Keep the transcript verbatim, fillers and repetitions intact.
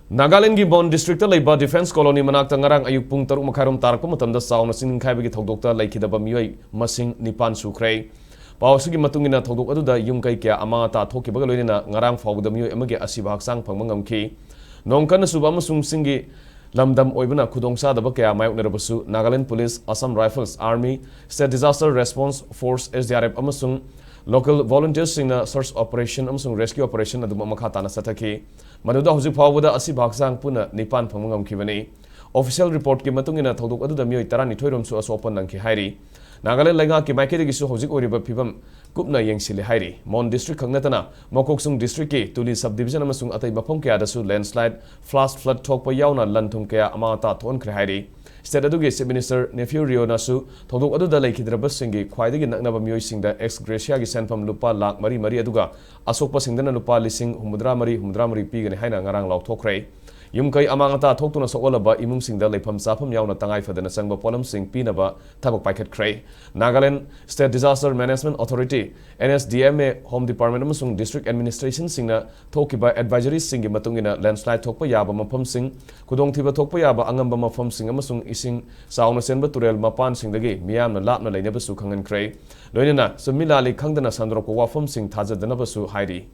ꯅꯥꯒꯥꯂꯦꯟꯗꯒꯤ ꯃꯣꯟ ꯗꯤꯁꯇ꯭ꯔꯤꯛꯇ ꯂꯩꯕ ꯗꯤꯐꯦꯟꯁ ꯀꯣꯂꯣꯅꯤ ꯃꯅꯥꯛꯇ ꯉꯔꯥꯡ ꯑꯌꯨꯛ ꯄꯨꯡ ꯇꯔꯨꯛ ꯃꯈꯥꯏꯔꯣꯝ ꯇꯥꯔꯛꯄ ꯃꯇꯝꯗ ꯆꯥꯎꯅ ꯆꯤꯡ ꯅꯤꯡꯈꯥꯏꯕꯒꯤ ꯊꯧꯗꯣꯛꯇ ꯂꯩꯈꯤꯗꯕ ꯃꯤꯑꯣꯏ ꯃꯁꯤꯡ ꯅꯤꯄꯥꯟ ꯁꯨꯈ꯭ꯔꯦ꯫ ꯄꯥꯎ ꯑꯁꯤꯒꯤ ꯃꯇꯨꯡ ꯏꯟꯅ, ꯊꯧꯗꯣꯛ ꯑꯗꯨꯗ ꯌꯨꯝ ꯀꯩ ꯀꯌꯥ ꯑꯃꯥꯡ ꯑꯇꯥ ꯊꯣꯛꯈꯤꯕꯒ ꯂꯣꯏꯅꯅ ꯉꯔꯥꯡ ꯐꯥꯎꯕꯗ ꯃꯤꯑꯣꯏ ꯑꯃꯒꯤ ꯑꯁꯤꯕ ꯍꯛꯆꯥꯡ ꯐꯪꯕ ꯉꯝꯈꯤ꯫ ꯅꯣꯡ ꯀꯟꯅ ꯆꯨꯕ ꯑꯃꯁꯨꯡ ꯆꯤꯡꯒꯤ ꯂꯝꯗꯝ ꯑꯣꯏꯕꯅ ꯈꯨꯗꯣꯡꯆꯥꯗꯕ ꯀꯌꯥ ꯃꯥꯌꯣꯛꯅꯔꯕꯁꯨ, Nagaland police, Assam rifles, army, state disaster response force, S D R F, ꯑꯃꯁꯨꯡ ꯂꯣꯀꯦꯜ ꯚꯣꯂꯨꯟꯇꯤꯌꯔꯁꯤꯡꯅ ꯁꯔꯆ ꯑꯣꯄꯔꯦꯁꯟ ꯑꯃꯁꯨꯡ ꯔꯦꯁꯀ꯭ꯌꯨ ꯑꯣꯄꯔꯦꯁꯟ ꯑꯗꯨ ꯃꯈꯥ ꯇꯥꯅ ꯆꯠꯊꯈꯤ꯫ ꯃꯗꯨꯗ ꯍꯧꯖꯤꯛ ꯐꯥꯎꯕꯗ ꯑꯁꯤꯕ ꯍꯛꯆꯥꯡ ꯄꯨꯟꯅ ꯅꯤꯄꯥꯟ ꯐꯪꯕ ꯉꯝꯈꯤꯕꯅꯤ꯫ ꯑꯣꯐꯤꯁꯤꯌꯦꯜ ꯔꯤꯄꯣꯔꯠꯀꯤ ꯃꯇꯨꯡ ꯏꯟꯅ, ꯊꯧꯗꯣꯛ ꯑꯗꯨꯗ ꯃꯤꯑꯣꯏ ꯇꯔꯥꯅꯤꯊꯣꯏ ꯔꯣꯝꯁꯨ ꯑꯁꯣꯛ ꯑꯄꯟ ꯅꯪꯈꯤ ꯍꯥꯏꯔꯤ꯫ ꯅꯥꯒꯥꯂꯦꯟꯗ ꯂꯩꯉꯥꯛꯀꯤ ꯃꯥꯏꯀꯩꯗꯒꯤꯁꯨ ꯍꯧꯖꯤꯛ ꯑꯣꯏꯔꯤꯕ ꯐꯤꯕꯝ ꯀꯨꯞꯅ ꯌꯦꯡꯁꯤꯜꯂꯤ ꯍꯥꯏꯔꯤ꯫ ꯃꯣꯟ ꯗꯤꯁꯇ꯭ꯔꯤꯛ ꯈꯛ ꯅꯠꯇꯅ, ꯃꯣꯀꯣꯛꯆꯨꯡ ꯗꯤꯁꯇ꯭ꯔꯤꯛꯀꯤ ꯇꯨꯂꯤ ꯁꯕ ꯗꯤꯚꯤꯖꯟ ꯑꯃꯁꯨꯡ ꯑꯇꯩ ꯃꯐꯝ ꯀꯌꯥꯗꯁꯨ ꯂꯦꯟꯁꯂꯥꯏꯗ, ꯐ꯭ꯂꯥꯁ ꯐ꯭ꯂꯗ ꯊꯣꯛꯄ ꯌꯥꯎꯅ ꯂꯟ ꯊꯨꯝ ꯀꯌꯥ ꯑꯃꯥꯡ ꯑꯇꯥ ꯊꯣꯛꯍꯟꯈ꯭ꯔꯦ ꯍꯥꯏꯔꯤ꯫ ꯁ꯭ꯇꯦꯠ ꯑꯗꯨꯒꯤ ꯆꯤꯐ ꯃꯤꯅꯤꯁꯇꯔ ꯅꯦꯐ꯭ꯌꯨ ꯔꯤꯑꯣꯅꯁꯨ ꯊꯧꯗꯣꯛ ꯑꯗꯨꯗ ꯂꯩꯈꯤꯗ꯭ꯔꯕꯁꯤꯡꯒꯤ ꯈ꯭ꯋꯥꯏꯗꯒꯤ ꯅꯛꯅꯕ ꯃꯤꯑꯣꯏꯁꯤꯡꯗ ꯑꯦꯛꯁ ꯒ꯭ꯔꯦꯁꯤꯌꯥꯒꯤ ꯁꯦꯟꯐꯝ ꯂꯨꯄꯥ ꯂꯥꯈ ꯃꯔꯤ ꯃꯔꯤ, ꯑꯗꯨꯒ ꯑꯁꯣꯛꯄꯁꯤꯡꯗꯅ ꯂꯨꯄꯥ ꯂꯤꯁꯤꯡ ꯍꯨꯝꯐꯨꯇꯔꯥ ꯃꯔꯤ, ꯍꯨꯝꯐꯨꯇꯔꯥ ꯃꯔꯤ ꯄꯤꯒꯅꯤ ꯍꯥꯏꯅ ꯉꯔꯥꯡ ꯂꯥꯎꯊꯣꯛꯈ꯭ꯔꯦ꯫ ꯌꯨꯝ ꯀꯩ ꯑꯃꯥꯡ ꯑꯇꯥ ꯊꯣꯛꯇꯨꯅ ꯁꯣꯛꯍꯜꯂꯕ ꯏꯃꯨꯡꯁꯤꯡꯗ ꯂꯩꯐꯝ ꯆꯥꯐꯝ ꯌꯥꯎꯅ ꯇꯉꯥꯏ ꯐꯗꯅ ꯆꯪꯕ ꯄꯣꯠꯂꯝꯁꯤꯡ ꯄꯤꯅꯕ ꯊꯕꯛ ꯄꯥꯏꯈꯠꯈ꯭ꯔꯦ꯫ Nagaland state disaster management authority, N S D M A, home department ꯑꯃꯁꯨꯡ ꯗꯤꯁꯇ꯭ꯔꯤꯛ ꯑꯦꯗꯃꯤꯅꯤꯁꯇ꯭ꯔꯦꯁꯟꯁꯤꯡꯅ ꯊꯣꯛꯈꯤꯕ ꯑꯦꯗꯚꯥꯏꯖꯔꯤꯁꯤꯡꯒꯤ ꯃꯇꯨꯡ ꯏꯟꯅ, ꯂꯦꯟꯁꯂꯥꯏꯗ ꯊꯣꯛꯄ ꯌꯥꯕ ꯃꯐꯝꯁꯤꯡ, ꯈꯨꯗꯣꯡꯊꯤꯕ ꯊꯣꯛꯄ ꯌꯥꯕ ꯑꯉꯝꯕ ꯃꯐꯝꯁꯤꯡ ꯑꯃꯁꯨꯡ ꯏꯁꯤꯡ ꯆꯥꯎꯅ ꯆꯦꯟꯕ ꯇꯨꯔꯦꯜ ꯃꯄꯥꯟꯁꯤꯡꯗꯒꯤ ꯃꯤꯌꯥꯝꯅ ꯂꯥꯞꯅ ꯂꯩꯅꯕꯁꯨ ꯈꯪꯍꯟꯈ꯭ꯔꯦ꯫ ꯂꯣꯏꯅꯅ ꯆꯨꯝꯃꯤ ꯂꯥꯜꯂꯤ ꯈꯪꯗꯅ ꯁꯟꯗꯣꯔꯛꯄ ꯋꯥꯐꯝꯁꯤꯡ ꯊꯥꯖꯗꯅꯕꯁꯨ ꯍꯥꯏꯔꯤ꯫